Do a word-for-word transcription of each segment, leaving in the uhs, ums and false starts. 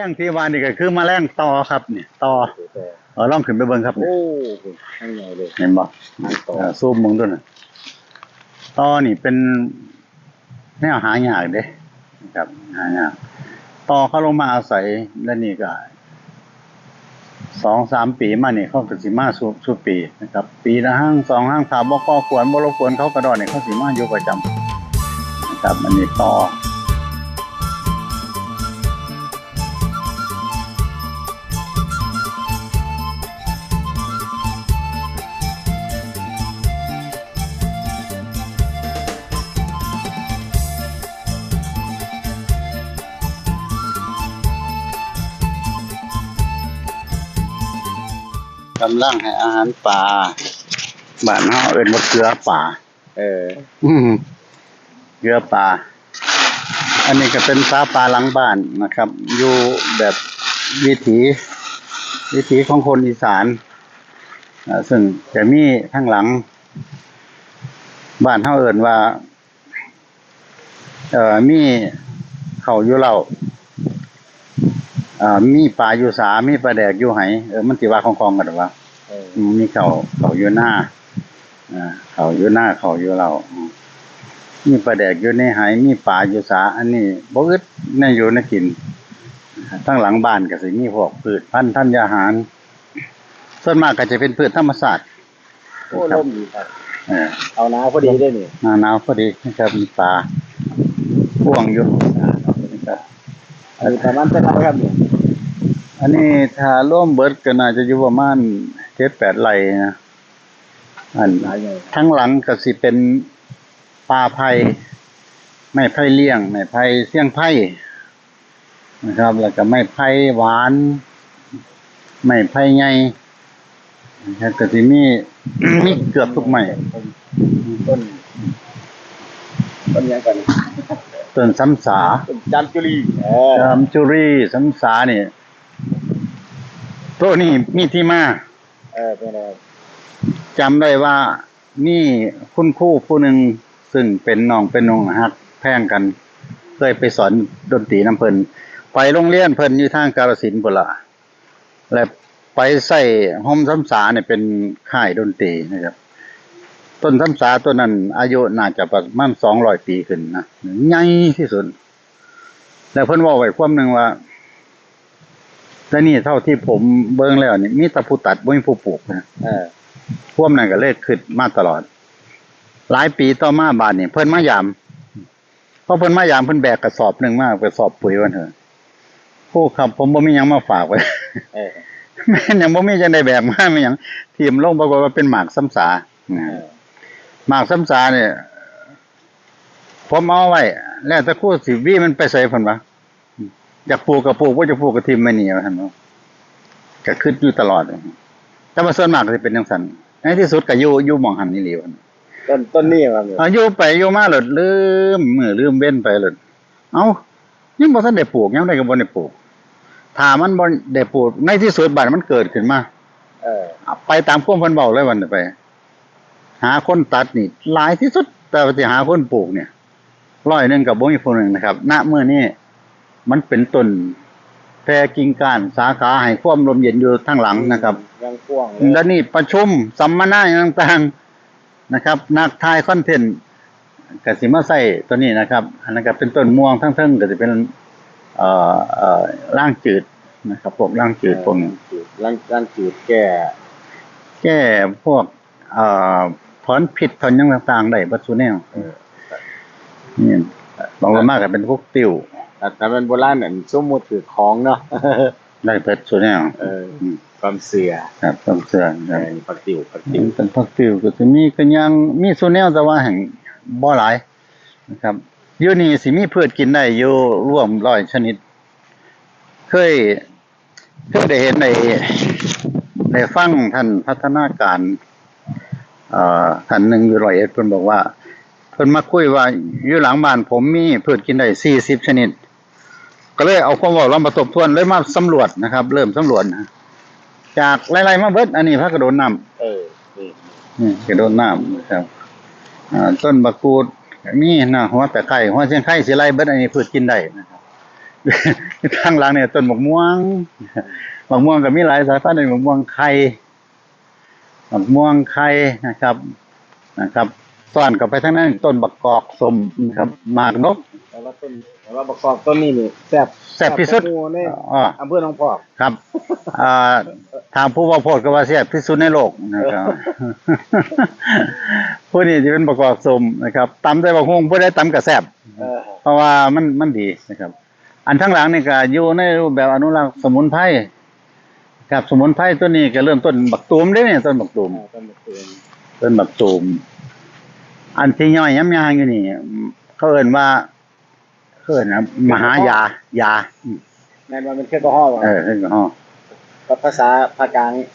งที่ว่านี่ก็คือแมลงต่อครับ นี่ต่อ เออ ลองขึ้นไปเบิ่งครับ นี่ โอ้ โห ข้างในเลย เห็นบ่ หางต่อ เออ ซูมเบิ่งดูน่ะ ต่อนี่เป็นแนวหายากเด้ ครับ หายาก ต่อเขาลงมาอาศัย และนี่ก็ สองสามปีมานี่เขาก็สิมาสู่ สู่ปีนะครับ ปีละหางสองหาง ถ้าบ่ก่อกวน บ่รบกวนเขากระดอนนี่ เขาสิมาอยู่ประจำนะครับ อันนี้ต่อ กำลังให้อาหารปลา บ้านเฮาเอิ้นว่าเกือปลา เออ อืม เกือปลา อันนี้ก็เป็นสาปลาหลังบ้านนะครับ อยู่แบบวิถี วิถีของคนอีสาน อ่า ซึ่งจะมีทางหลัง บ้านเฮาเอิ้นว่า เอ่อ มีข้าวอยู่เล้า เอ่อ มีปลาอยู่สา มีปลาแดกอยู่ไห เออ มันสิว่าคล้องๆกันว่า เออ อืม มีข้าว ข้าวอยู่นา อ่า ข้าวอยู่นา ข้าวอยู่เล้า อืม มีปลาแดกอยู่ในไห มีปลาอยู่สา อันนี้บ่อึดแนวอยู่แนวกิน ทางหลังบ้านก็สิมีพวกพืชพันธุ์ธัญญาหาร ส่วนมากก็จะเป็นพืชธรรมชาติ โอ้ ครับ ลมดีครับ เออ เอาหนาวพอดีด้วยนี่ หน้าหนาวพอดีนะครับ มีปลาพ่วงอยู่นะครับ อันนี้ประมาณเท่าไหร่ครับเนี่ย อันนี้ถ้ารวมเบิดก็น่าจะอยู่ประมาณเจ็ดแปดไร่นะ อัน หลายอยู่ ทั้งหลังก็สิเป็นป่าไผ่ ไม้ไผ่เลี้ยง ไม้ไผ่เสี้ยงไผ่ นะครับ แล้วก็ไม้ไผ่หวาน ไม้ไผ่ใหญ่นะครับ ก็สิมี มีเกือบทุกไม้ ต้น ต้นหยังก่อน ต้นสำสา ต้นจามจุรี เออ จามจุรี สำสานี่ ตัวนี้มีที่มา เออ เป็นไง จำได้ว่ามีคุณครูผู้หนึ่ง ซึ่งเป็นน้องเป็นนุ่งฮักแพงกัน เคยไปสอนดนตรีนำเพิ่น ไปโรงเรียนเพิ่นอยู่ทางกาฬสินธุ์พุ้นล่ะ และไปใช้ฮ่มสำสาเนี่ยเป็นค่ายดนตรีนะครับ ต้นสำสาต้นนั้นอายุน่าจะประมาณสองร้อยปีขึ้นนะ ใหญ่ที่สุด แล้วเพิ่นเว้าไว้ความหนึ่งว่า แต่นี่เท่าที่ผมเบิ่งแล้วนี่ มีแต่ผู้ตัด บ่มีผู้ปลูกนะ เออ ความนั้นก็เลยคิดมาตลอด หลายปีต่อมาบาดนี้ เพิ่นมายาม พอเพิ่นมายาม เพิ่นแบกกระสอบหนึ่งมา กระสอบปุ๋ยว่าซั่นเถอะ "ครูครับ ผมบ่มีหยังมาฝากไว้" เออ "แม่นหยังบ่มี จั่งได้แบกมา แม่นหยัง" ถิ่มลง ปรากฏว่าเป็นหมากสำสา เออ หมากสำสาเนี่ย ผมเอาไว้ แล้วแต่ครูสิหวีมันไปไสเพิ่นว่า อยากปลูกก็ปลูก บ่อยากปลูกก็ถิ่มไว้นี่ว่าซั่นเนาะ ก็คิดอยู่ตลอด แต่ว่าส่วนมากก็สิเป็นจั่งซั้น ในที่สุดก็อยู่ อยู่หม่องหั้นอีหลีว่าซั่น ต้น ต้นนี้ครับ อ่า อยู่ไปอยู่มาโลดลืมมื้อลืมเว็นไปโลด เอ้า ยังบ่ทันได้ปลูก ยามใดก็บ่ได้ปลูก ถ้ามันบ่ได้ปลูก ในที่สุดบัดมันเกิดขึ้นมา เออ ไปตามความเพิ่นเว้าเลยบัดนี้ไป หาคนตัดนี่หลายที่สุด แต่ว่าสิหาคนปลูกเนี่ย ร้อยหนึ่งก็บ่มีผู้หนึ่งนะครับ ณ มื้อนี้มันเป็นต้นแผ่กิ่งก้านสาขาให้ความร่มเย็นอยู่ทางหลังนะครับ ยังกว้างเลย และนี่ประชุมสัมมนาอย่างต่างๆนะครับ นักถ่ายคอนเทนต์ก็สิมาใช้ตัวนี้นะครับ อันนั้นก็เป็นต้นม่วง ทั้งเทิงก็สิเป็น เอ่อ เอ่อ รางจืดนะครับ พวกรางจืดพวกนี้ รางจืด ราง รางจืดแก้ แก้พวก เอ่อ ถอนพิษถอนหยังต่างๆ ได้เบิดซุแนว เออ นี่ ลองลงมาก็เป็นพวกติ้ว แต่ แต่เป็นโบราณเนี่ย สมมุติถือของเนาะ ได้เบิดซุแนว เออ อืม ความเชื่อ ครับ ความเชื่อ ครับ เออ ผักติ้ว ผักติ้ว เป็นผักติ้วก็สิมีกะหยัง มีซุแนว แต่ว่าแฮ่งบ่หลายนะครับ อยู่นี่สิมีพืชกินได้อยู่รวมร้อยชนิด เคย เคยได้เห็นได้ ได้ฟังท่านพัฒนาการ เอ่อ ท่านหนึ่งอยู่ร้อยเอ็ด เพิ่นบอกว่า เพิ่นมาคุยว่า อยู่หลังบ้านผมมีพืชกินได้สี่สิบชนิด ก็เลยเอาความเว้าลองมาทบทวน เลยมาสำรวจนะครับ เริ่มสำรวจนะ จากไล่ๆมาเบิด อันนี้ผักกระโดนน้ำ เออ นี่ นี่กระโดนน้ำนะครับ อ่า ต้นบักกูด มีนะ หัวตะไคร้ หัวเชียงไคสิไล่เบิด อันนี้พืชกินได้นะครับ ทางหลังเนี่ยต้นบักม่วง บักม่วงก็มีหลายสายพันธุ์ เป็นบักม่วงไข่ บักม่วงไข่นะครับ นะครับ ซ้อนเข้าไปทางนั้นต้นบักกอกส้มนะครับ หมากนก แต่ว่าต้น แต่ว่าบักกอกต้นนี้นี่แซ่บ แซ่บที่สุด แซ่บกว่าหมู่ใน อ๋อ อำเภอหนองพอก ครับ อ่า ทางผู้ว่าโพดก็ว่าแซ่บที่สุดในโลกนะครับ ผู้นี้จะเป็นบักกอกส้มนะครับ ตำใส่บักฮุ่ง ผู้ใดตำก็แซ่บ เออ เพราะว่ามัน มันดีนะครับ อันทั้งหลังนี่ก็อยู่ในรูปแบบอนุรักษ์สมุนไพรครับ สมุนไพรตัวนี้ก็เริ่มต้นบักตูมเด้เนี่ย ต้นบักตูม อ่า ต้นบักตูม ต้นบักตูม อันที่ย่อยย้ำยางอยู่นี่ เขาเอิ้นว่า เขาเอิ้นนะ มหายา ยา อืม แม่นว่าเป็นเครื่องกระห้อบ่ เออ เครื่องกระห้อ กับภาษาภาคกลางนี่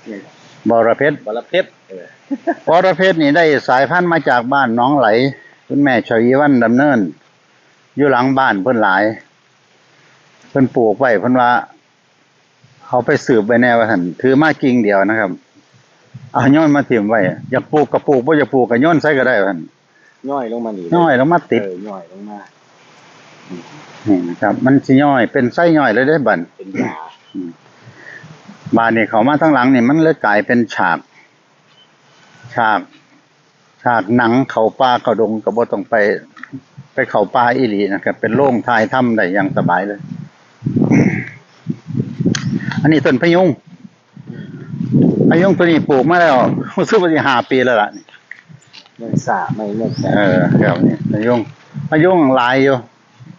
บอระเพ็ด บอระเพ็ด เออ บอระเพ็ดนี่ได้สายพันธุ์มาจากบ้านหนองไหล คุณแม่ชวีวรรณดำเนิน อยู่หลังบ้านเพิ่นหลาย เพิ่นปลูกไว้ เพิ่นว่า เอาไปสืบไว้แน่ว่าซั่น ถือมากิ่งเดียวนะครับ เอาโยนมาถิ่มไว้ อยากปลูกก็ปลูก บ่อยากปลูกก็โยนใส่ก็ได้ว่าซั่น ย่อยลงมานี่ ย่อยลงมาติด เออ ย่อยลงมา นี่นะครับ มันสิย่อย เป็นไส้ย่อยเลยเด้บัด เป็นยา อืม บาดนี้เข้ามาทางหลังนี่ มันเลยกลายเป็นฉาก ฉาก ฉากหนังเข้าป่าเข้าดง ก็บ่ต้องไป ไปเข้าป่าอีหลีนะครับ เป็นโรงถ่ายทำได้อย่างสบายเลย อันนี้ต้นพะยุง พะยุงตัวนี้ปลูกมาแล้ว รู้สึกว่าสิห้าปีแล้วล่ะ ยังสาไม่เลิก เออ ครับ นี่พะยุง พะยุงหลายอยู่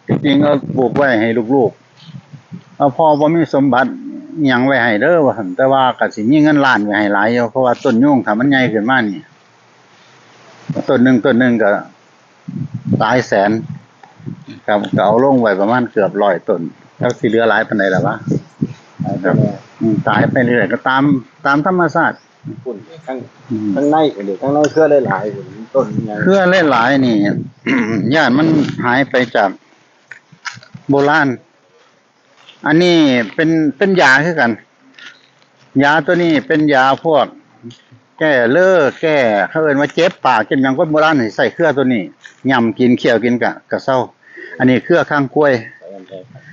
จริงๆก็ปลูกไว้ให้ลูกๆ เอาพ่อบ่มีสมบัติอิหยังไว้ให้เด้อว่าซั่น แต่ว่าก็สิมีเงินล้านไว้ให้หลายอยู่ เพราะว่าต้นยุงถ้ามันใหญ่ขึ้นมานี่ ต้นหนึ่ง ต้นหนึ่งก็หลายแสน ครับ ก็เอาลงไว้ประมาณเกือบร้อยต้น จักสิเหลือหลายปานใดล่ะวะ ครับ อืม ตายไปเรื่อยก็ตาม ตามธรรมชาติ พุ่น ทั้ง อืม ทั้งใน เดี๋ยวทั้งในเครือหลายๆ พุ่น ต้นใหญ่ เครือหลายๆ นี่ ย้านมันหายไปจากโบราณ อันนี้เป็น เป็นยาคือกัน ยาตัวนี้เป็นยาพวก แก้เล่อ แก้ เขาเอิ้นว่าเจ็บปาก เจ็บหยัง คนโบราณนี่ใช้เครือตัวนี้ ย่ำกิน เคี้ยวกินกะ กะเซา อันนี้เครือคางควย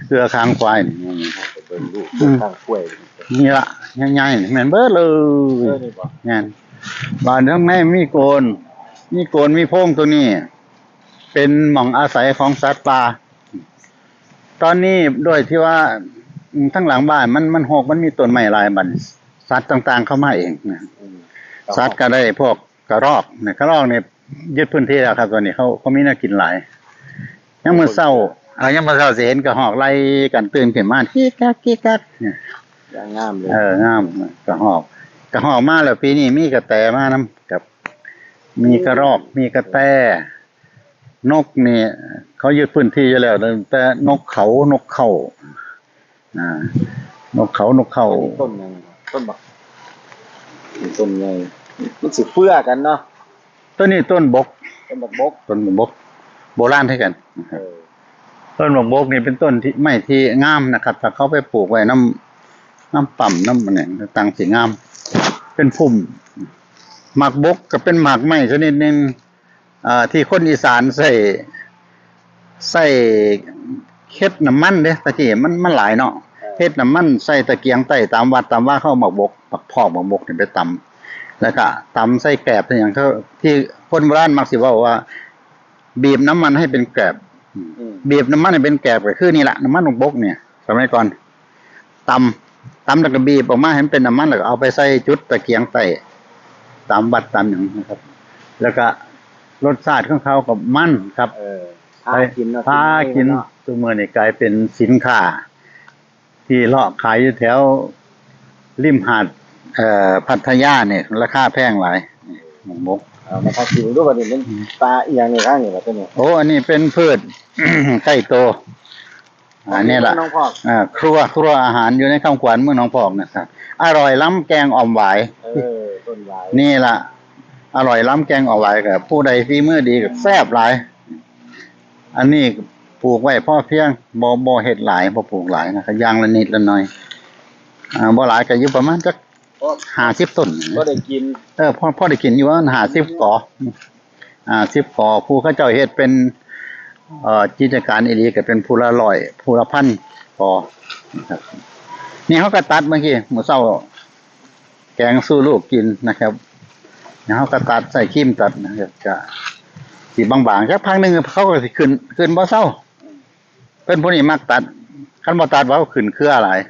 เครือคางควายนี่ เบิ่งลูก อืม เครือคางควย นี่ละ ใหญ่ๆ นี่แม่นเบิดเลย เออ นี่บ่ แม่น บาดข้างในมีโกน มีโกน มีโพรงตัวนี้ เป็นหม่องอาศัยของสัตว์ป่า ตอนนี้ด้วยที่ว่า อืม ทั้งหลังบ้านมัน มันฮก มันมีต้นไม้หลาย บัดสัตว์ต่างๆ เข้ามาเองนะ อืม สัตว์ก็ได้พวกกระรอกเนี่ย กระรอกเนี่ยยึดพื้นที่แล้วครับ ตอนนี้เขา เขามีแนวกินหลาย ยามมื้อเช้า อ่า ยามมื้อเช้าสิเห็นกระรอกไล่กันตื่นขึ้นมา กี้กัก กี้กัก เนี่ย อย่างงามเลย เออ งาม กระรอก กระรอกมาแล้ว ปีนี้มีกระแตมานำ ครับ มีกระรอก มีกระแต นกนี่เขายึดพื้นที่อยู่แล้ว ตั้งแต่นกเขา นกเขา อ่า นกเขา นกเขา อันนี้ต้นหยังครับ ต้นบัก ต้นใหญ่ มันสิเฟื่อกันเนาะ ต้นนี้ต้นบก ต้นบักบก ต้นบักบก โบราณคือกัน เออ ต้นบักบกนี่เป็นต้นที่ ไม้ที่งามนะครับ ถ้าเขาไปปลูกไว้นำ นำปั๊ม นำอันหยังต่างๆ สิงาม เป็นพุ่ม หมากบกก็เป็นหมากไม้ชนิดหนึ่ง เอ่อ ที่คนอีสานใช้ ใช้เฮ็ดน้ำมันเด้ ตะกี้มัน มันหลายเนาะ เออ เฮ็ดน้ำมันใส่ตะเกียงไต้ตามวัดตามวา เขาเอาหมากบก หมากพร้อกหมากบกนี่ไปตำ แล้วก็ตำใส่แกลบ เป็นอย่างเขา ที่คนโบราณมักสิเว้าว่า บีบน้ำมันให้เป็นแกลบ อืม บีบน้ำมันให้เป็นแกลบก็คือนี่ละ น้ำมันหมากบกเนี่ย สมัยก่อน ตำ ตำแล้วก็บีบออกมาให้มันเป็นน้ำมัน แล้วก็เอาไปใส่จุดตะเกียงไต้ ตามวัดตามหยังนะครับ แล้วก็รสชาติของเขาก็มันครับ เออ พากินเนาะ พากิน กินง่ายเนาะ ซุมื้อนี้กลายเป็นสินค้า ที่เลาะขายอยู่แถวริมหาด เอ่อ พัทยาเนี่ย ราคาแพงหลาย หมกหมก เอามาทากินดูบัดนี้ มัน อืม ปลาอีหยังนี่ทางนี้ล่ะตัวนี้ โอ้ อันนี้เป็นพืช ใกล้ตัว อันนี้ล่ะ หนองพอก อ่า ครัว ครัวอาหารอยู่ในคำขวัญเมืองหนองพอกนะครับ อร่อยล้ำแกงอ่อมหวาย เออ ต้นหวาย นี่ล่ะ อร่อยล้ำแกงอ่อมหวายครับ ผู้ใดฝีมือดีก็แซ่บหลาย อันนี้ปลูกไว้พอเพียง บ่ บ่เฮ็ดหลาย บ่ปลูกหลายนะครับ อย่างละนิดละหน่อย อ่า บ่หลายก็อยู่ประมาณจัก พอ ห้าสิบต้น พอได้กิน เออ พอ พอได้กินอยู่ประมาณห้าสิบกอ ห้าสิบกอ ผู้เขาเจ้าเฮ็ดเป็น เอ่อ กิจการอีหลีก็เป็นผู้ละร้อย ผู้ละพัน พอนะครับ นี่เฮาก็ตัดเมื่อกี้ มื้อเช้า แกงสู่ลูกกินนะครับ นี่เฮาก็ตัด ใช้ครีมตัดนะครับ ก็สิบางๆ จักพักหนึ่งเขาก็สิขึ้น ขึ้นบ่เซา เพิ่นผู้นี้มักตัด คันบ่ตัดว่าขึ้นเครือหลาย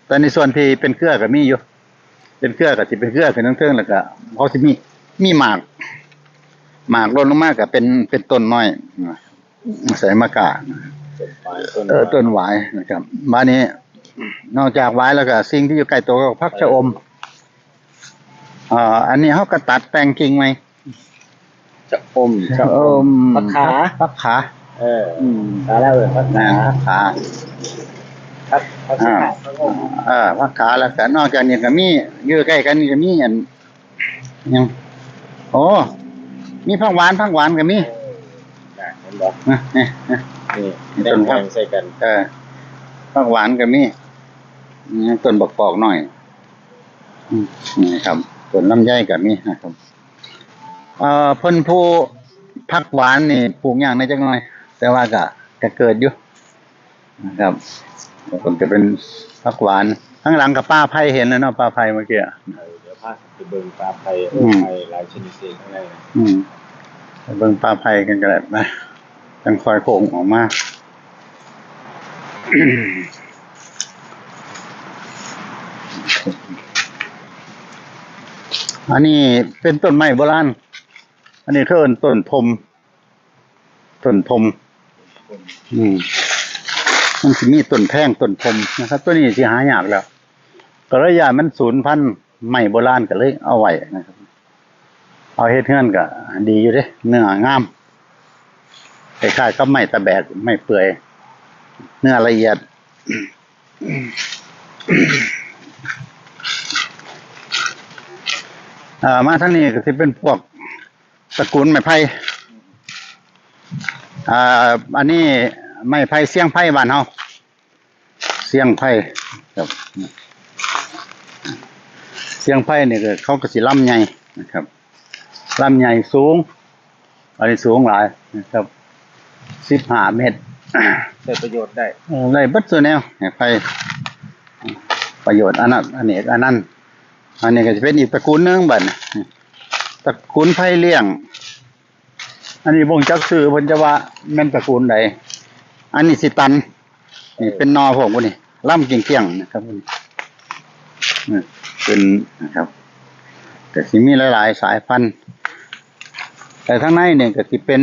แต่ในส่วนที่เป็นเครือก็มีอยู่ เป็นเครือก็สิเป็นเครือขึ้นเทิงๆ แล้วก็เขาสิมี มีหมาก หมากหล่นลงมาก็เป็น เป็นต้นน้อย ใส่มะกา ต้นหวาย ต้น เออ หวาย ต้นหวายนะครับ บาดนี้ นอกจากหวายแล้วก็สิ่งที่อยู่ใกล้ตัวก็ผักชะอม เอ่อ อันนี้เขาก็ตัดแต่งกิ่งไว้ ชะอม ชะอม ผักขา ผักขา เออ อืม ขาแล้วเออ ผักขา อ่า ผักขา ผัก ผักขา อ่า ผักอม เออ ผักขา แล้วก็นอกจากนี้ก็มี อยู่ใกล้กันนี่ก็มีอัน หยัง โอ้ มีผักหวาน ผักหวานก็มี น่ะ เห็นบ่ นะ นี่ นะ นี่ นี่ ต้นผัก แบ่งใส่กัน เออ ผักหวานก็มี อืม ต้นบักกอกน้อย อืม นี่ครับ ต้นลำไยก็มีนะครับ เอ่อ เพิ่นผู้ ผักหวานนี่ปลูกยากแหน่จักหน่อย แต่ว่าก็ ก็เกิดอยู่นะครับ มันก็เป็นผักหวาน ข้างหลังก็ป่าไผ่เห็นแล้วเนาะ ป่าไผ่เมื่อกี้อะ เออ เดี๋ยวพาไปเบิ่งป่าไผ่ อืม ไผ่หลายชนิดเลยข้างในนะ อืม ไปเบิ่งป่าไผ่กันก็ได้นะ จั่งค่อยโค้งออกมา อันนี้เป็นต้นไม้โบราณ อันนี้เขาเอิ้นต้นพม ต้นพม อืม มันสิมีต้นแพง ต้นพมนะครับ ตัวนี้สิหายากแล้ว ก็เลยย้านมันสูญพันธุ์ ไม้โบราณก็เลยเอาไว้นะครับ เอาเฮ็ดเฮือนก็ดีอยู่เด้ เนื้องาม คล้ายๆกับไม้ตะแบก ไม้เปื่อย เนื้อละเอียด อ่า มาทางนี้ก็สิเป็นพวกตระกูลไม้ไผ่ อ่า อันนี้ไม้ไผ่เซียงไผ่บ้านเฮา เซียงไผ่ครับ เซียงไผ่นี่ก็เขาก็สิลำใหญ่นะครับ ลำใหญ่สูง อันนี้สูงหลายนะครับ สิบห้าเมตร ใช้ประโยชน์ได้ เออ ได้เบิดซุแนว ไม้ไผ่ ประโยชน์อันนั้น อันนี้ อันนั้น อันนี้ก็จะเป็นอีกตระกูลหนึ่งบัดนี้ ตระกูลไผ่เลี้ยง อันนี้บ่งจักชื่อเพิ่นจะว่าแม่นตระกูลใด อันนี้สิตัน นี่เป็นหน่อพวกพวกนี้ ลำเกลี้ยงๆ นะครับ อืม เป็นนะครับ แต่สิมีหลายๆ สายพันธุ์ แต่ทางในเนี่ยก็สิเป็น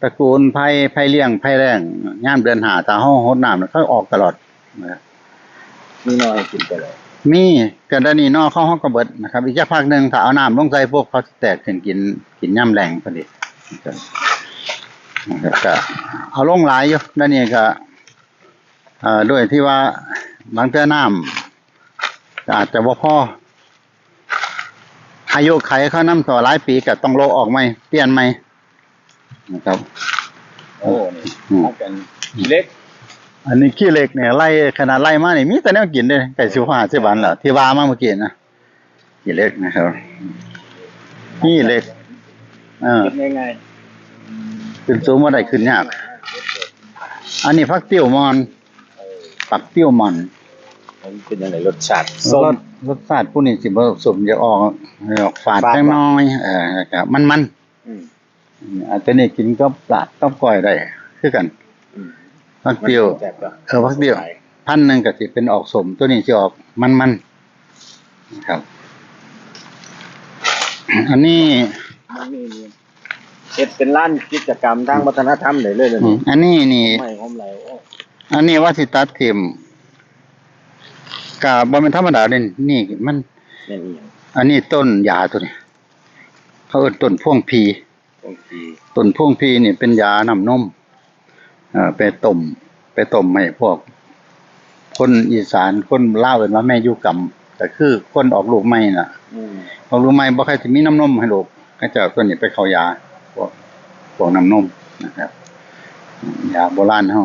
ตระกูลไผ่ ไผ่เลี้ยง ไผ่แล้ง ยามเดือนห้า ถ้าเฮาหดน้ำ เขาออกตลอดนะ มีหน่อให้กินตลอด มี ก็เดี๋ยวนี้หน่อเขา เขาก็เบิดนะครับ อีกจักพักหนึ่ง ถ้าเอาน้ำลงใส่ปุ๊บ เขาสิแตกขึ้นกิน กินยามแล้งพอดีนะครับ นะครับ ก็เอาลงหลายอยู่ เดี๋ยวนี้ก็ เอ่อ ด้วยที่ว่าบางเทื่อน้ำก็อาจจะบ่พอ อายุไขเขานำต่อหลายปีก็ต้องโละออกใหม่ เปลี่ยนใหม่นะครับ โอ้ นี่ อืม เอาเป็นขี้เหล็ก อันนี้ขี้เหล็กเนี่ย ไล่ ขนาดไล่มานี่มีแต่แนวกินเด้ ใกล้สิบห้าสิบวันแล้ว ที่ว่ามาเมื่อกี้นะ ขี้เหล็กนะครับ ขี้เหล็ก เออ เก็บง่ายๆ ขึ้นสูงบ่ได้ ขึ้นยาก อันนี้ผักติ้วมอน เออ ผักติ้วมอน มันเป็นยังไงรสชาติ ส้ม รส รสชาติพวกนี้สิบ่ส้ม จะออก ออกฝาด ฝาด จังน้อย เออ ครับ มันๆ อืม อันตัวนี้กินกับลาบกับก้อยได้คือกัน อืม ผักติ้ว มันแซ่บจ้ะ เออ ผักติ้ว สดใส พันธุ์หนึ่งก็สิเป็นออกส้ม ตัวนี้สิออกมันๆ นะครับ อันนี้ มันนี่นี่ เฮ็ดเป็นร้านกิจกรรมทางวัฒนธรรมได้เลยเด้อ อืม นี่ อันนี้นี่ ไม้หอมไหล โอ้ อันนี้ว่าสิตัดถิ่ม ก็บ่แม่นธรรมดาเด้ นี่มัน แม่นอีหยัง อันนี้ต้นยาตัวนี้ เขาเอิ้นต้นพวงพี พวงพี ต้นพวงพีนี่เป็นยาน้ำนม เอ่อ ไปต้ม ไปต้มให้พวก คนอีสาน คนลาวเอิ้นว่าแม่อยู่กำ ก็คือคนออกลูกใหม่น่ะ อืม ออกลูกใหม่บ่ค่อยสิมีน้ำนมให้ลูก เขาเจ้าเอาตัวนี้ไปเข้ายา พวก พวกน้ำนมนะครับ ยาโบราณเฮา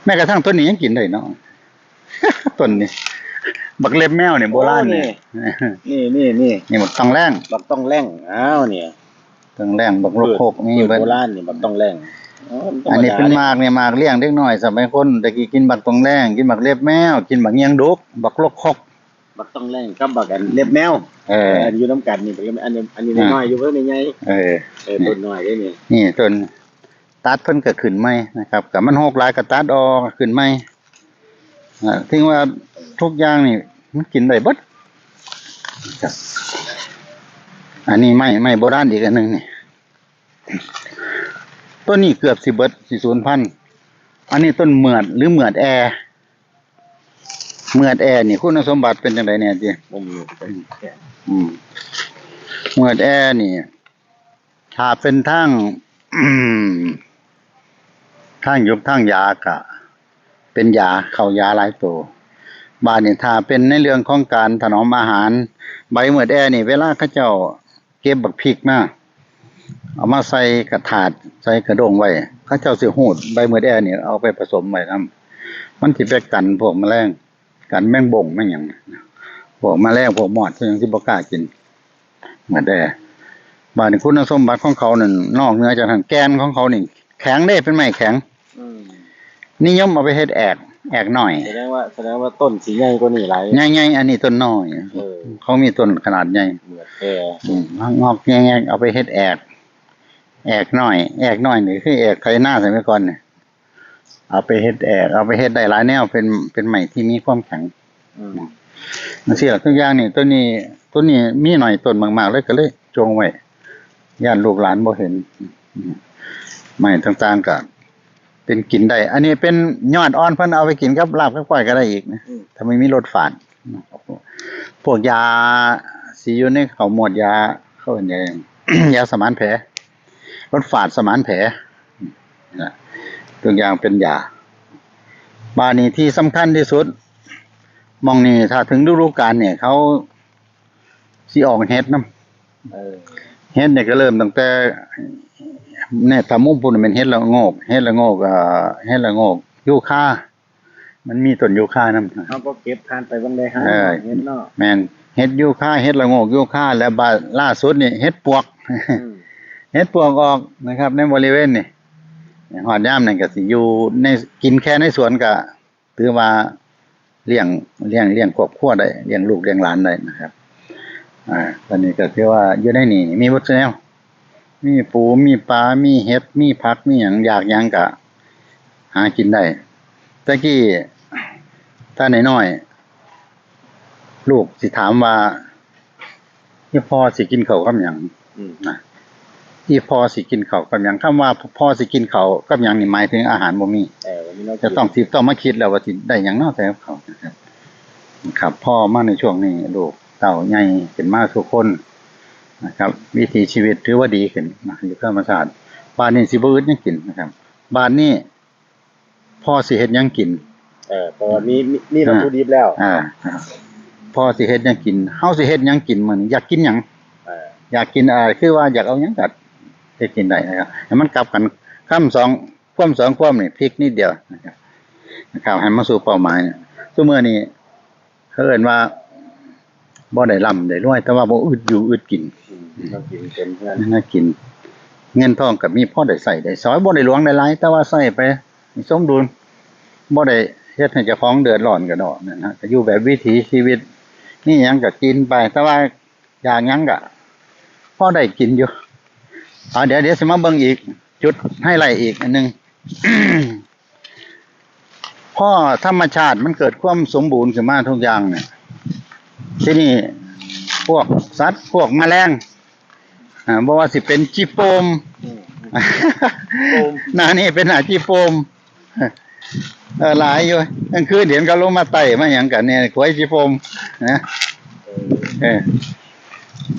แม้กระทั่งตัวนี้ยังกินได้เนาะ ต้นนี้ บักเล็บแมวเนี่ยโบราณเนี่ย โอ้ นี่ นี่ นี่ นี่ นี่บักตองแรง บักตองแรง อ้าว เนี่ย ตองแลง บักลกคก มี พืช เบิด โบราณนี่ บักตองแลง อ๋อ ธรรมดา อันนี้เป็นหมากเนี่ย หมากเลี้ยงเด็กน้อยสมัยคนตะกี้ กินบักตองแลง กินบักเล็บแมว กินบักเยียงดก บักลกคก บักตองแลงกับบักอันเล็บแมว เออ อันอยู่นำกันนี่ อันนี้ อันนี้ อ่า น้อยอยู่ เพิ่นใหญ่ เออ เออ ต้นน้อยเด้นี่ นี่ต้น ตัดเพิ่นก็ขึ้นใหม่นะครับ ก็มันฮกหลายก็ตัดออก ขึ้นใหม่ อ่า ถึงว่าทุกอย่างนี่มันกินได้เบิดครับ อันนี้ไม้ ไม้โบราณอีกอันหนึ่งนี่ ต้นนี้เกือบสิเบิด สิสูญพันธุ์ อันนี้ต้นเหมือดหรือเหมือดแอ เหมือดแอนี่คุณสมบัติเป็นจังไดแน่ติ บ่มี อืม เหมือดแอนี่ ถ้าเป็นทาง ทางยุบทางยากะ เป็นยา เข้ายาหลายตัว บาดนี้ถ้าเป็นในเรื่องของการถนอมอาหาร ใบเหมือดแอนี่ เวลาเขาเจ้าเก็บบักพริกมา เอามาใส่กระถาด ใส่กระด้งไว้ เขาเจ้าสิหูดใบเหมือดแอนี่ เอาไปผสมไว้นำ มันสิไปกันพวกแมลง กันแมงบงแมงหยัง พวกแมลง พวกมอด พวกหยังสิบ่กล้ากิน เหมือดแอ บาดนี้คุณสมบัติของเขานั่น นอกเหนือจากนั้น แก่นของเขานี่ แข็งเด้ เป็นไม้แข็ง อืม นิยมเอาไปเฮ็ดแอก แอกน้อย แสดงว่า แสดงว่าต้นสิใหญ่กว่านี้หลาย ใหญ่ๆ อันนี้ต้นน้อย เออ เขามีต้นขนาดใหญ่ เหมือดแอ อืม งอกแงกๆ เอาไปเฮ็ดแอก แอกน้อย แอกน้อยนี่คือแอกไถนาสมัยก่อนนี่ เอาไปเฮ็ดแอก เอาไปเฮ็ดได้หลายแนว เป็น เป็นไม้ที่มีความแข็ง อืม จังซี่ล่ะ ทุกอย่างนี่ ต้นนี้ ต้นนี้มีน้อยต้นมากๆ เลย ก็เลยจงไว้ ย้านลูกหลานบ่เห็น ไม้ต่างๆ ก็เป็นกินได้ อันนี้เป็นยอดอ่อน เพิ่นเอาไปกินกับลาบกับก้อยก็ได้อีกนะ อืม ถ้าไม่มีรสฝาด พวกยาสิอยู่ในเขาหมวดยา เขาเอิ้นหยัง ยาสมานแผล รสฝาดสมานแผล นะ ทุกอย่างเป็นยา บาดนี้ที่สำคัญที่สุด หม่องนี้ถ้าถึงฤดูกาลเนี่ย เขาสิออกเห็ดนำ เออ เห็ดเนี่ยก็เริ่มตั้งแต่ เนี่ย ถ้ามุมพุ้นแม่นเห็ดละโงก เห็ดละโงก เอ่อ เห็ดละโงก ยูคา มันมีต้นยูคานำ เฮาก็เก็บผ่านไปเบิ่งได้ เออ เห็ดเนาะ แม่น เห็ดยูคา เห็ดละโงกยูคา และบาดล่าสุดนี่เห็ดปวก อืม เห็ดปวกออกนะครับ ในบริเวณนี่ ฮอดยามนั้นก็สิอยู่ใน กินแค่ในสวนก็ถือว่าเลี้ยง เลี้ยง เลี้ยงครอบครัวได้ เลี้ยงลูกเลี้ยงหลานได้นะครับ อ่า ตอนนี้ก็ถือว่าอยู่ในนี่มีหมดซุแนว มีปู มีปลา มีเห็ด มีผัก มีหยัง อยากหยังก็หากินได้ แต่กี้ ถ้าน้อยๆ ลูกสิถามว่า "อีพ่อสิกินข้าวกับหยัง?" อืม นะ "อีพ่อสิกินข้าวกับหยัง?" คำว่าพ่อสิกินข้าวกับหยังนี่หมายถึงอาหารบ่มี เออ บ่มีแนวกิน จะต้อง สิต้องมาคิดแล้วว่าสิได้หยังเนาะใส่กับข้าวนะครับ ครับ พอมาในช่วงนี้ลูกเต้าใหญ่ขึ้นมาทุกคนนะครับ วิถีชีวิตถือว่าดีขึ้นนะ อยู่ธรรมชาติ บาดนี้สิบ่อึดหยังกินนะครับ บาดนี้พ่อสิเฮ็ดหยังกิน เออ เพราะว่ามี มี มีวัตถุดิบแล้ว อ่า อ่า พ่อสิเฮ็ดหยังกิน เฮาสิเฮ็ดหยังกินมื้อนี้ อยากกินหยัง เออ อยากกินอะไร คือว่าอยากเอาหยังก็เฮ็ดกินได้นะครับ ให้มันกลับกัน คำสอง ความสองความนี่พลิกนิดเดียวนะครับ นะครับ ให้มาสู่เป้าหมายเนี่ย ซุมื้อนี้ เขาเอิ้นว่าบ่ได้ร่ำได้รวย แต่ว่าบ่อึดอยู่อึดกิน อืม แนวกินเต็มเฮือน แนวกิน เงินทองก็มีพอได้ใช้ได้สอย บ่ได้หลวงได้หลาย แต่ว่าใช้ไปให้สมดุล บ่ได้เฮ็ดให้เจ้าของเดือดร้อนก็ดอกนั่นนะ ก็อยู่แบบวิถีชีวิต มีหยังก็กินไป แต่ว่าอยากหยังก็พอได้กินอยู่ เอา เดี๋ยว เดี๋ยวสิมาเบิ่งอีก จุดไฮไลท์อีกอันหนึ่ง พอธรรมชาติมันเกิดความสมบูรณ์ขึ้นมาทุกอย่างเนี่ย ที่นี่พวกสัตว์ พวกแมลง อ่า บ่ว่าสิเป็นขี้โปม อืม โปม หน้านี่เป็นหน้าขี้โปม เออ หลายอยู่ กลางคืนเห็นเขาลงมาไต่มาหยังกันเนี่ย ขวายขี้โปมนะ เออ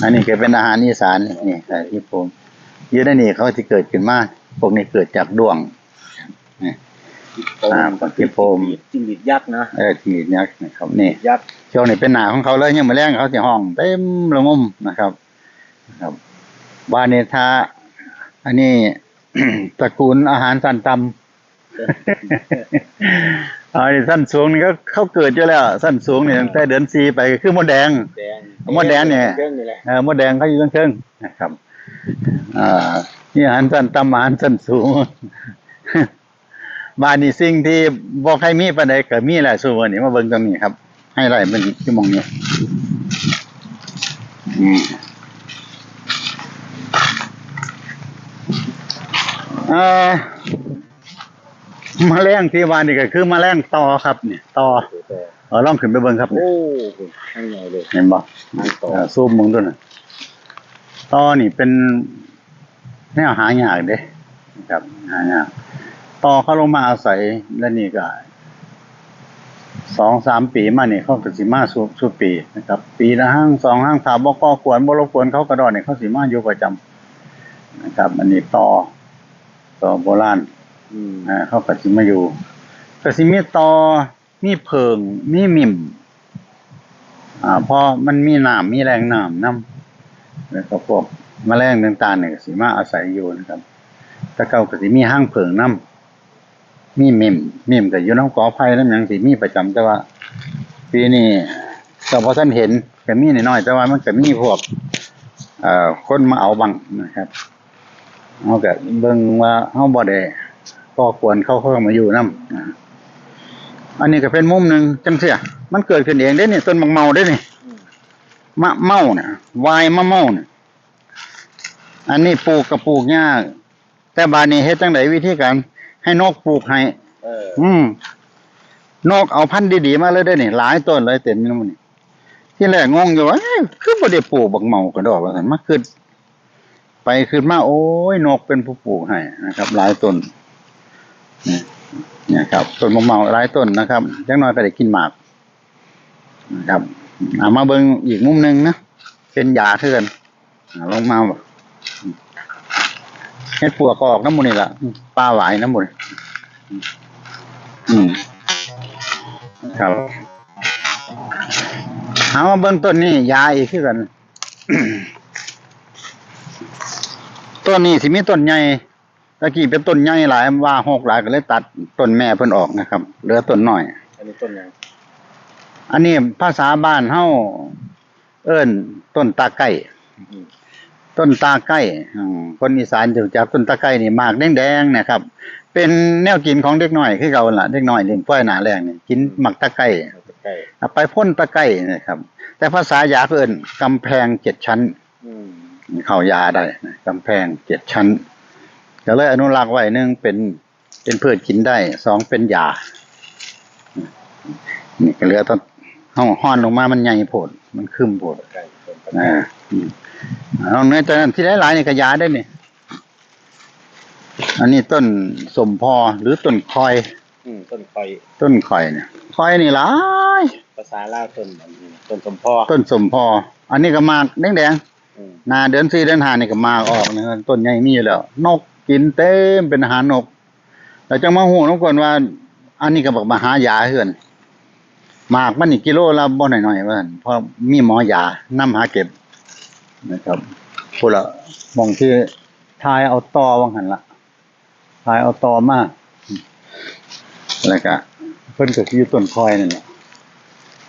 อันนี้ก็เป็นอาหารอีสาน นี่ ขวายขี้โปม อยู่ในนี่เขาสิเกิดขึ้นมา พวกนี้เกิดจากด้วง นี่ อ่า ผักชีโปม จิ้งหรีด จิ้งหรีดยักษ์นะ เออ จิ้งหรีดยักษ์นะครับ นี่ ยักษ์ ช่วงนี้เป็นหน้าของเขาเลย ยามมื้อแลงเขาสิฮ้องเต็มละงมนะครับ นะครับ บาดนี้ถ้า อันนี้ ตระกูลอาหารชั้นต่ำ เอา ชั้นสูงนี่เขา เขาเกิดอยู่แล้ว ชั้นสูงนี่ อ่า ตั้งแต่เดือนสี่ไปก็คือมดแดง แดง มดแดงเนี่ย เทิงนี่แหละ เออ มดแดงเขาอยู่เทิงๆ นะครับ อ่า มีอาหารชั้นต่ำ อาหารชั้นสูง บาดนี้สิ่งที่บ่ใครมีปานใดก็มีแล้ว ซุมื้อนี้มาเบิ่งตรงนี้ครับ ไฮไลท์มันอยู่หม่องนี้ อืม อ่า แมลงที่ว่านี่ก็คือแมลงต่อครับ นี่ ต่อ เออ ลองขึ้นไปเบิ่งครับ โอ้ ข้างในเลย เห็นบ่ ข้างต่อ เออ ซูมเบิ่งดูน่ะ ต่อนี่เป็นแนวหายากเด้ ครับ หายาก ต่อเขาลงมาอาศัย และนี่ก็ สองสามปีมานี่เขาก็สิมาซุ ซุปีนะครับ ปีละครั้งสองครั้ง ถ้าบ่ก่อกวน บ่รบกวนเขากระดอนนี่ เขาสิมาอยู่ประจำนะครับ อันนี้ต่อ ต่อโบราณ อืม อ่า เขาก็สิมาอยู่ ก็สิมีต่อ มีผึ้ง มีมิม อ่า เพราะมันมีน้ำ มีแหล่งน้ำนำ แล้วก็พวกแมลงต่างๆนี่ก็สิมาอาศัยอยู่นะครับ แต่เก่าก็สิมีรังผึ้งนำ มีมิม มิมก็อยู่นำกอไผ่นำหยังสิมีประจำ แต่ว่าปีนี้ก็บ่ทันเห็น ก็มีน้อยๆ แต่ว่ามันก็มีพวก เอ่อ คนมาเอาบ้างนะครับ เฮาก็เบิ่งว่าเฮาบ่ได้ก่อกวนเขา เขาก็มาอยู่นำ อ่า อันนี้ก็เป็นมุมหนึ่งจั่งซี้ มันเกิดขึ้นเองเด้นี่ ต้นมะเมาเด้นี่ อืม มะเมาเนี่ย วายมะเมาเนี่ย อันนี้ปลูกก็ปลูกยาก แต่บาดนี้เฮ็ดจั่งใดวิธีการให้นกปลูกให้ เออ อืม นกเอาพันธุ์ดีๆมาเลยเด้นี่ หลายต้นเลยเต็มอยู่นี่ ที่แรกงงอยู่ว่า เอ๊ะ คือบ่ได้ปลูกบักเมากระดอกว่าซั่น มาคิดไปคิดมา โอ้ย นกเป็นผู้ปลูกให้นะครับ หลายต้น นี่ เนี่ยครับ ต้นมะเมาหลายต้นนะครับ จักหน่อยก็ได้กินหมากนะครับ เอามาเบิ่งอีกมุมหนึ่งนะ เป็นยาคือกัน อ่า ลงมาบ่ เห็ดปวกก็ออกนำหมู่นี่ล่ะ ป่าหวายนำหมู่นี่ อืม ครับ เอามาเบิ่งต้นนี้ ยาอีกคือกัน ต้นนี้สิมีต้นใหญ่ ตะกี้เป็นต้นใหญ่หลาย ว่าฮกหลายก็เลยตัดต้นแม่เพิ่นออกนะครับ เหลือต้นน้อย อันนี้ต้นหยัง อันนี้ภาษาบ้านเฮาเอิ้นต้นตาไก้ อืม ต้นตาไก้ อืม คนอีสานจะรู้จักต้นตาไก้นี่ หมากแดงๆนะครับ เป็นแนวกินของเด็กน้อยคือเก่าล่ะ เด็กน้อยเล่นควายหน้าแล้งนี่ กินหมากตาไก้ หมากตาไก้ เอาไปพ่นตาไก้นะครับ แต่ภาษายาเพิ่นกำแพงเจ็ดชั้น อืม เข้ายาได้นะ กำแพงเจ็ดชั้น ก็เลยอนุรักษ์ไว้ หนึ่งเป็น เป็นพืชกินได้ สองเป็นยา นี่ก็เหลือต้น เฮาฮ้อนลงมามันใหญ่โพด มันคึมโพด อ่า อืม นอกเหนือจากนั้นที่หลายๆนี่ก็ยาได้นี่ อันนี้ต้นส้มพอหรือต้นคอย อืม ต้นคอย ต้นคอยเนี่ย คอยนี่หลาย ภาษาลาวต้นอันนี้ ต้นส้มพอ ต้นส้มพอ อันนี้ก็หมากแดงๆ อืม หน้าเดือนสี่เดือนห้านี่ก็หมากออกนะ ต้นใหญ่มีอยู่แล้ว นกกินเต็ม เป็นอาหารนก แล้วจั่งมาฮู้นำกันว่า อันนี้ก็บักมหายาคือกัน หมากมันนี่กิโลละบ่น้อยๆว่าซั่น เพราะมีหมอยานำหาเก็บนะครับ พุ้นละ หม่องที่ถ่ายเอาต่อว่าหั่นละ ถ่ายเอาต่อมา แล้วก็เพิ่นก็สิอยู่ต้นคอยนั่นแหละ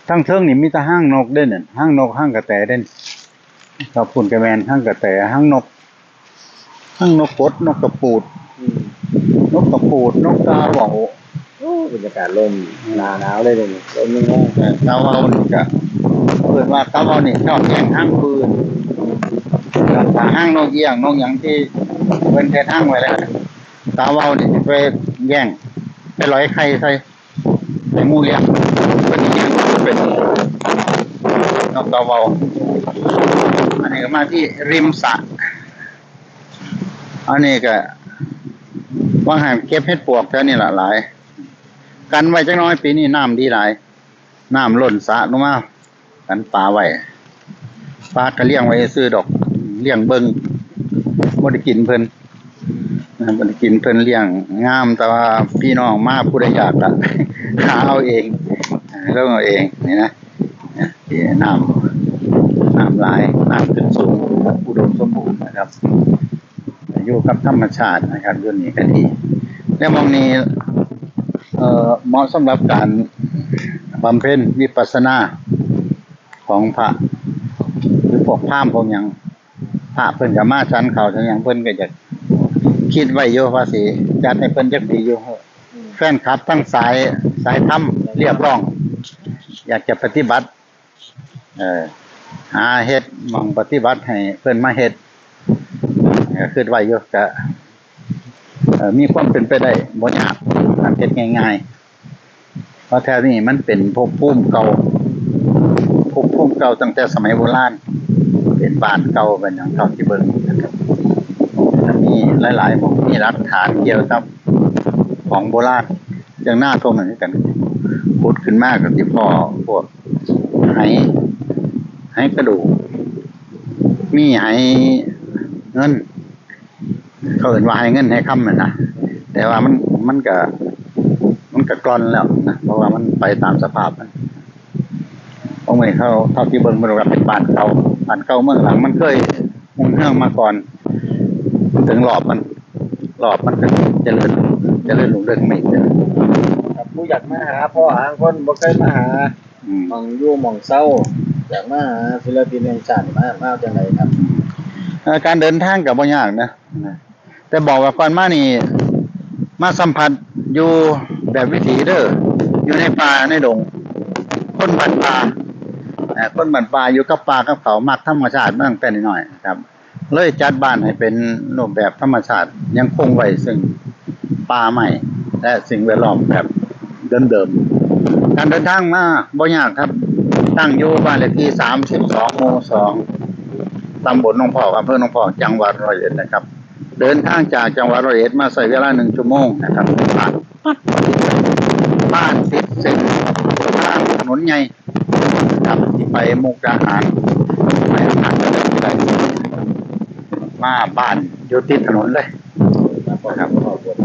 ทั้งเทิงนี่มีแต่ฮางนกเด้นั่น ฮางนก ฮางกระแตเด้ ครับ พุ้นก็แม่นฮางกระแต ฮางนก ฮางนกกด นกกระปูด อืม นกกระปูด นกกาเหว่า โอ้ บรรยากาศลม หน้าหนาวเลยเด้นี่ ลมแฮงๆ เออ กาเหว่านี่ก็ เพิ่นว่ากาเหว่านี่ชอบแย่งฮางปืน ถ้าฮางนกเอี้ยง นกหยังที่เพิ่นเฮ็ดฮางไว้แล้ว กาเหว่านี่ไปแย่ง ไปหลอยไข่ใส่ ให้หมู่เลี้ยง เพิ่นเลี้ยงเป็นนกกาเหว่า อันนี้ก็มาที่ริมสระ อันนี้ก็ ว่าหั่นเก็บเห็ดปวกแถวนี้ล่ะหลาย กันไว้จักหน่อย ปีนี้น้ำดีหลาย น้ำล้นสระลงมา กันปลาไว้ ปลาก็เลี้ยงไว้ซื่อดอก เลี้ยงเบิ่ง บ่ได้กินเพิ่น นะ บ่ได้กินเพิ่น เลี้ยงงาม แต่ว่าพี่น้องมาผู้ใดอยากก็ หาเอาเอง ลงเอาเอง นี่นะ นี่น้ำ น้ำหลาย น้ำขึ้นสูง อุดมสมบูรณ์นะครับ อยู่กับธรรมชาตินะครับ อยู่นี่ก็ดี และหม่องนี้ เอ่อ เหมาะสำหรับการบำเพ็ญวิปัสสนาของพระ หรือพวกพราหมณ์พวกหยัง พระเพิ่นก็มาฉันข้าวฉันหยัง เพิ่นก็อยากคิดไว้อยู่ว่าสิจัดให้เพิ่นจักปีอยู่ แฟนคลับทั้งสาย สายธรรมเรียกร้อง อยากจะปฏิบัติ เอ่อ หาเฮ็ดหม่องปฏิบัติให้เพิ่นมาเฮ็ด ก็คิดไว้อยู่ ก็ เอ่อ มีความเป็นไปได้บ่ยาก การเฮ็ดง่ายๆ เพราะแถวนี้มันเป็นภพภูมิเก่า ภพภูมิเก่าตั้งแต่สมัยโบราณ เป็นบ้านเก่า เป็นหยังเท่าที่เบิ่งนะครับ มีหลายๆหม่อง มีหลักฐานเกี่ยวกับของโบราณ อย่างหน้าตรงนั้นคือกัน ขุดขึ้นมาก็สิพ้อพวกไห ไหกระดูก มีไหเงิน เขาเอิ้นว่าไหเงินไหคำนั่นนะ แต่ว่ามัน มันก็ มันก็กร่อนแล้วนะ เพราะว่ามันไปตามสภาพมัน ของมื้อนี้เขา เท่าที่เบิ่งมันว่าเป็นบ้านเก่า บ้านเก่าเมืองหลัง มันเคยรุ่งเรืองมาก่อน ถึงรอบมัน รอบมันก็เจริญ เจริญรุ่งเรืองมาอีกเด้อ ครับ ผู้อยากมาหาพ่อหาคนบ่เคยมาหา อืม หม่องอยู่หม่องเซา อยากมาหาศิลปินแห่งชาติ มา มาจังไดครับ เอ่อ การเดินทางก็บ่ยากนะ นะ แต่บอกว่าก่อนมานี่ มาสัมผัสอยู่แบบวิถีเด้อ อยู่ในป่าในดง คนบ้านป่า เอ่อ คนบ้านป่าอยู่กับป่ากับเขา มักธรรมชาติมาตั้งแต่น้อยๆครับ เลยจัดบ้านให้เป็นรูปแบบธรรมชาติ ยังคงไว้ซึ่งป่าไม้ และสิ่งแวดล้อมแบบเดิมๆ การเดินทางมาบ่ยากครับ ตั้งอยู่บ้านเลขที่สามสิบสอง หมู่สอง ตำบลหนองพอก อำเภอหนองพอก จังหวัดร้อยเอ็ดนะครับ เดินทางจากจังหวัดร้อยเอ็ดมาใช้เวลาหนึ่งชั่วโมงนะครับ บ้าน บ้านติดเส้นทางถนนใหญ่ครับ ที่ไปมุกดาหาร ไปหาดก็ได้ มาบ้านอยู่ติดถนนเลยนะครับ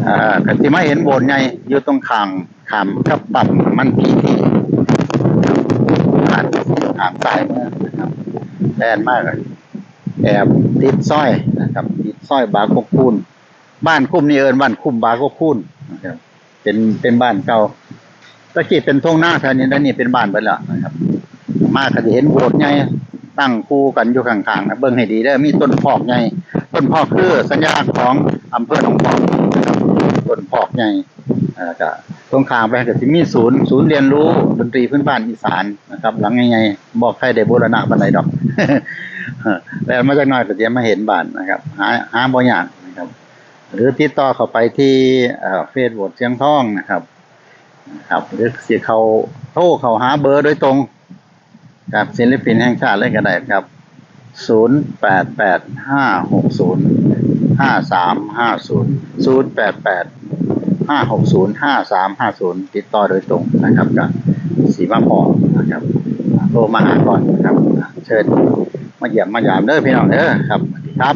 เอ่อ ก็สิมาเห็นโบสถ์ใหญ่อยู่ตรงข้าง ข้ามกับปั๊มน้ำมันพีที บ้านข้างซ้ายมือนะครับ แล่นมาก็แอบติดซอยนะครับ ติดซอยบาร์โคกคูน บ้านคุ้มนี่เอิ้นบ้านคุ้มบาร์โคกคูนนะครับ เป็น เป็นบ้านเก่า ตะกี้เป็นทุ่งนาแถวนี้ แล้วนี่เป็นบ้านเบิดแล้วนะครับ มาก็สิเห็นโบสถ์ใหญ่ตั้งคู่กันอยู่ข้างๆนะ เบิ่งให้ดีเด้อ มีต้นพอกใหญ่ ต้นพอกคือสัญลักษณ์ของอำเภอหนองพอกนะครับ ต้นพอกใหญ่ แล้วก็ตรงข้ามไปก็สิมีศูนย์ ศูนย์เรียนรู้ดนตรีพื้นบ้านอีสานนะครับ หลังใหญ่ๆ บ่ค่อยได้บูรณะปานใดดอก แล้วมาจักหน่อยก็สิมาเห็นบ้านนะครับ หา หาบ่ยากนะครับ หรือติดต่อเข้าไปที่ เอ่อ เฟซโหวดเสียงทองนะครับ ครับ หรือสิเข้า โทรเข้าหาเบอร์โดยตรง ครับ ศิลปินแห่งชาติเลยก็ได้ครับ ศูนย์แปดแปด ห้าหกศูนย์ ห้าสามห้าศูนย์ ศูนย์แปดแปด ห้าหกศูนย์ ห้าสามห้าศูนย์ ติดต่อโดยตรงนะครับ ก็สิมาพ้อนะครับ โทรมาหาก่อนนะครับ เชิญมาเยี่ยมมายามเด้อพี่น้องเด้อครับ สวัสดีครับ